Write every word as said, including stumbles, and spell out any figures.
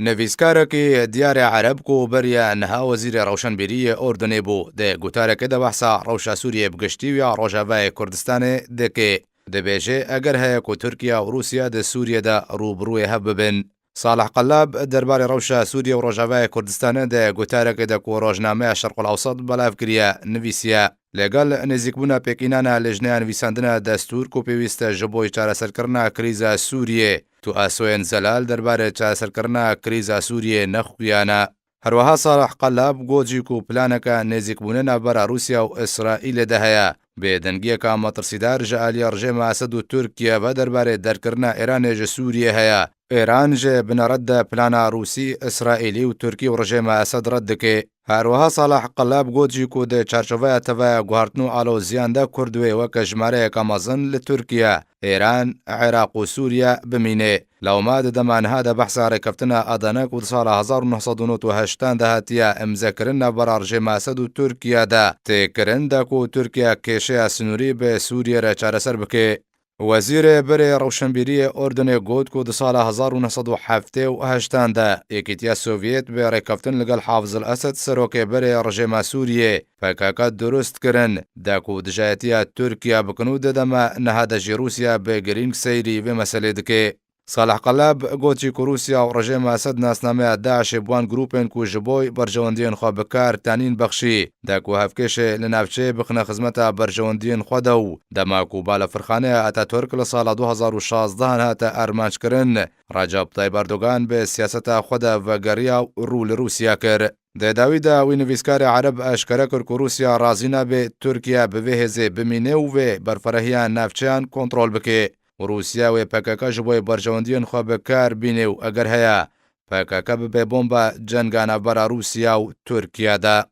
Nivîskarekî diyarê Ereb ku beriya niha wezîrê rewşenbîrî yê Urdunê bû, di gotarekê de behsa rewşa Sûriyê bi giştî û ya Rojavayê Kurdistanê dike. Dibêje, eger heye ku Tirkiye û Rûsya di Sûriyê de rûbirûyê hev bibin. Salih Qellab derbarê rewşa Sûriye û Rojavayê Kurdistanê di gotarekê de ku rojnameya Şerqul Ewsat belav kiriye, nivîsiye, Legel nêzîkbûna pêkînana Lijneya Nivîsandina Destûr ku pêwîst e ji bo çareserkirina krîza Sûriyê, tu asoyên zelal derbarê çareserkirina krîza Sûriyê nexuyana. Herweha Salih Qellab got jî ku planeke nêzîkbûnê navbera Rûsya û Îsraîlê de heye, bêdengiyeke metirsîdar ji aliyê rejêma Esed û Tirkiye ve derbarê derkirina Îranê ji Sûriyê heye. Îran ji bineret de plana Rûsî, Îsraîlî û Tirkî û rejêma Esed red dike. Herweha Salih Qellab got jî ku di çarçoveya teveya guhartin û aloziyan de Kurd wê weke jimareyeke mezin li Tirkiye, Îran, Iraq û Sûriye bimîne. Lewma di dema niha de behsa rêkeftina Adana ku di sala hezar û neh sed û nod û heştan de hatiye îmzekirin navbera rejêma Esed û Tirkiye de tê kirin de ku Tirkiye kêşeya sinûrî bi Sûriye re çareser bike. Wezîrê berê rewşenbîriyê Urdunê got ku di sala hezar û neh sed û heftê û heştan de Yekîtiya Sovyet bi rêkeftin li gel Hafiz el-Esed serokê berê rejêma Sûriyê P K K durust kirin, de ku dijayetiya Tirkiye bikin û di dema niha de jî Rûsya bi girîng seyrî vê meselê dike. Salih Qellab got jî ku Rûsya û rejêma Esed nasnameya DAIŞê bi wan grûpên ku ji bo berjewendiyên xwe bi kar tenîn bexşî, de ku hevkêşê li navçeyê bixine xizmeta berjewendiyên xwe de û dema ku balafirxaneya Ataturk li sala du hazar û şazdeh hate armanc kirin, Recep Tayyip Erdogan bi siyaseta xwe de vegeriya û rû li Rûsya kir. Di dawî de wî nivîskarê Ereb eşkere kir ku Rûsya razî nabe Tirkiye bi vê hêzê bimîne û vê berferehiya navçeyan kontrol bike. Rûsya wê P K K ji bo berjewendiyên xwe bi kar bîne û eger heye, P K K bibe bomba cenga navbera Rûsya û Tirkiye de.